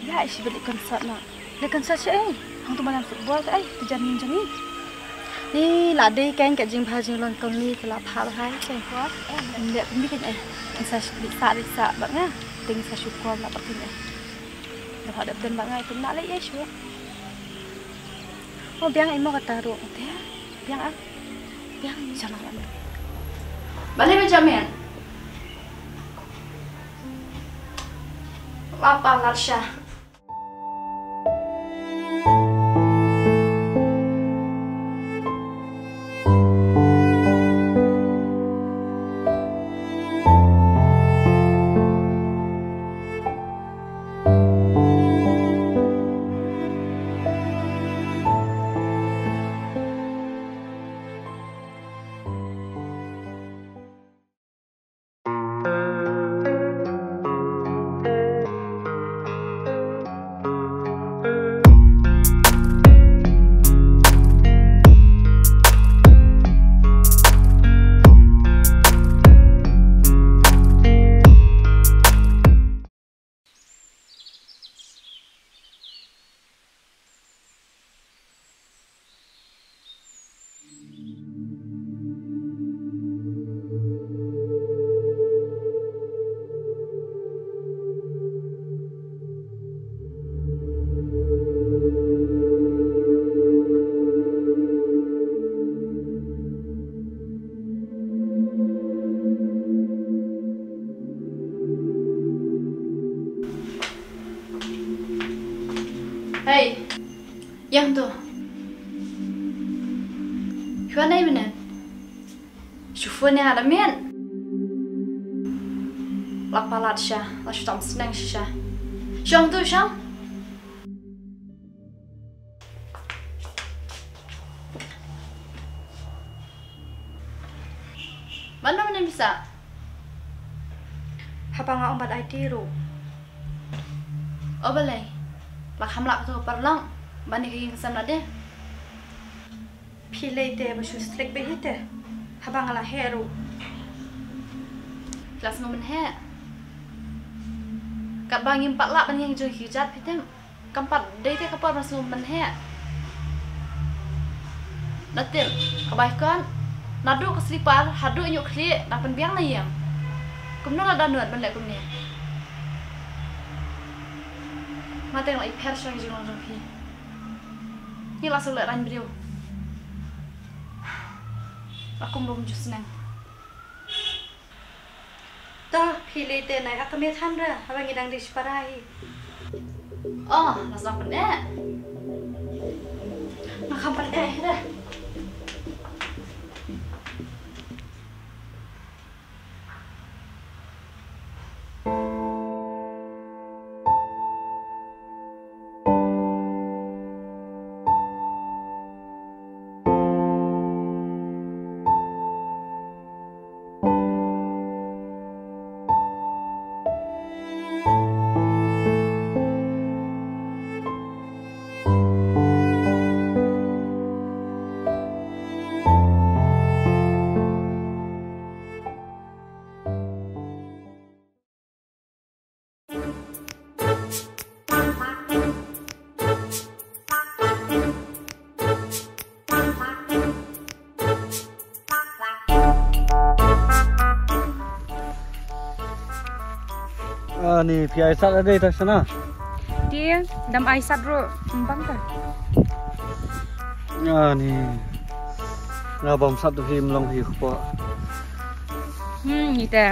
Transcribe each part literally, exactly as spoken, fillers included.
Ya, ai shi bit leit concert noh. Leit concert shaei? Hangto ba nang football te ai, te jan ning jong ngi. Ni la dei kein ka jingbha jinglong kong ni ka la pha bha kein. Em, leit kum ni kein ai. Ngi sa leit sah, leit sah bad nga. Te ngi sa shu call la bad kein ai. Da pha dep don bad nga, te na leit ai shu. Oh, biang ai mo kata ruh te. Biang ah. Biang ai mo. Sha lang ai mo. Balei ba jam ïa. Lap pa lap sha. Hei, ïa hangto. Shu wan ai mynne. Shu phone ïa nga da miet. La palat sha, la shu tam sneng shisha. Shong tu shong. Mano mano bisa? Haba nga ong bad Aiti ruh. O balei? La kham lah ka tu ka paralok. Ban ïa ka ïing ka sem lade. Phi lei te ba shu strict beit hi te. Haba nga la heh ruh. Phi la sngewmynheh. Katba ngim pat lah ban ïeng jong ki kjat phi tip. Kam pat dei te ka por ban sngewmynheh. Na tip, ka bai kon. Naduh ka slipar haduh ïa u khlieh dang pynbiang na ïing. Kumno la da nud ban leh kumne. Nga te nga la ïapher sha ka jinglong jong phi. Ngi la shu leh rang briew. Nga kum bym ju sneng. To, phi lei te nai ha ka miet than ra, haba ngi dang dei shipara hi. Oh, la sdang pyneh. Nga kham pyneh hi ra. Ani, phi ai sat ade ta sana. Ti, dam ai sat ro, bang ta. Ani. Nga bam sat tu hi mlong hi khupo. Hmm, ite.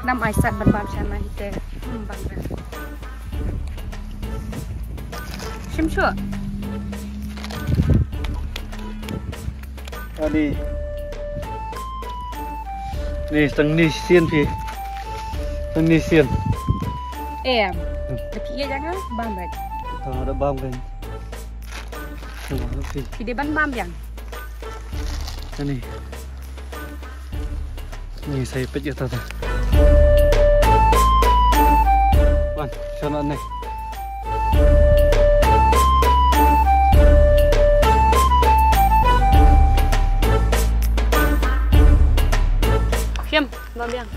Nam ai sat ban bam sha na ite. Hmm, bang re. Shim shu. Ani. Ni tang ni sien phi. Tang ni sien. Em. Hmm. Tapi ia jangan bam re. Ah, ada bam kan. Phi dei ban bam biang. Ani. Ni sa ïa peit ïa ta ta. Wan, shana ne. Khiam, bam biang.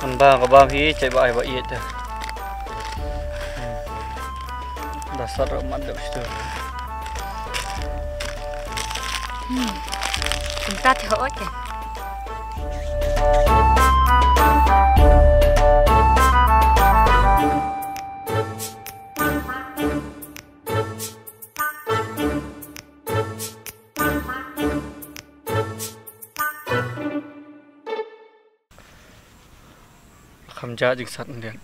Kan ba ka bam hi, cai ba ai ba iet ta. Da sat ro mat da ustu. Hmm. Kumta te ho ke. Kham ja jingsat ndiang.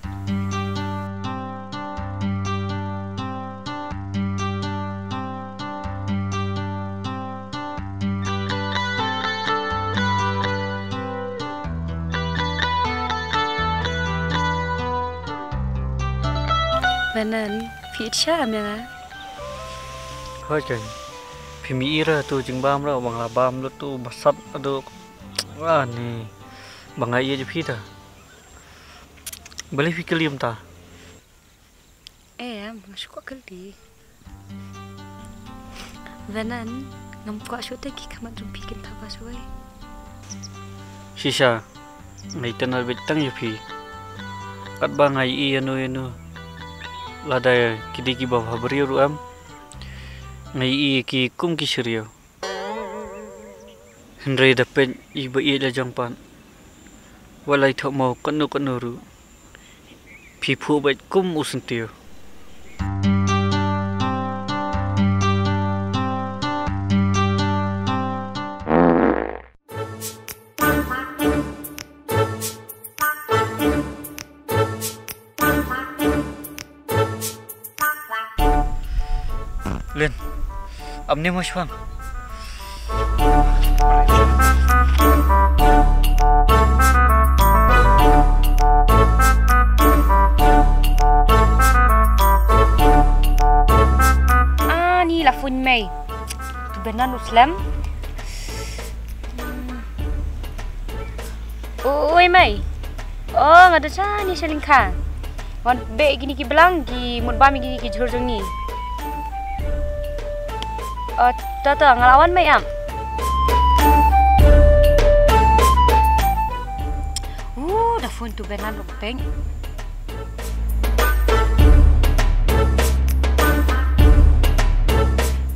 Banan, phi sha mya. Hoi kan. Phi mi ira tu jingbam ra bang la bam lu tu basat adu. Wah ni. Bang ai je phi ta. Bali phi kylli mynta. Eh, em, nga shu kwah kylli. Banan, ngam kwah shu te ki khmat jong phi kin thaba shuwei. Shisha, nga ïa tynrai beit tang ïa phi. Katba nga ïohi ïano ïano. Lada ki dei kiba bhabriew ruh em. Nga ïohi ki kum ki shriew. Hynrei da peit ïa ba ïeit la jong pat. Wat la ïathoh mo katno katno ruh. Phi phuh beit kum u syntiew. Lin, am ni mo shwang. Ah, ni la phone mei. Tu Banan u slem. Oi mei. Oh, nga da shane sha lyngkha. Wan beh kine ki blang ki mut bam kine ki jhur jong ngi. Oh, to to nga la wan mei em. Uh, da phone tu Banan ruh peng.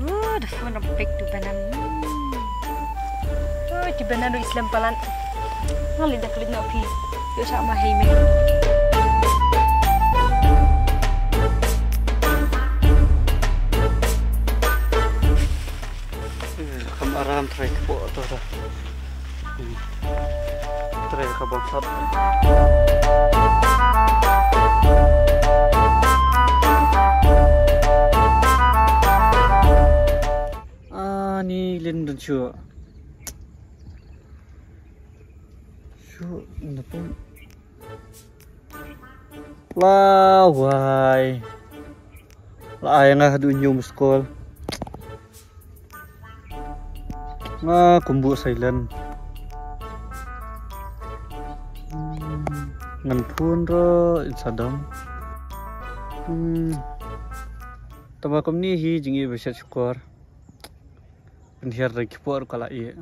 Uh, da phone ruh peng tu Banan. Hmm. Oh, tu Banan ruh slem palat. Nga leit da klet noh phi. Ïoh sha ma hei mei. Kam aram trai kpoh to da. Trai ka bam sat. Ani Lin dun shu. Shu na pun. Lawai. La ai nga haduh ñium skul. Nga kumbu silent. Hmm, ngan phone ro in sadam. Hmm. Tama kumne hi jingïeit ba shet shukor. Pynhiar da ki por ka la ïeh.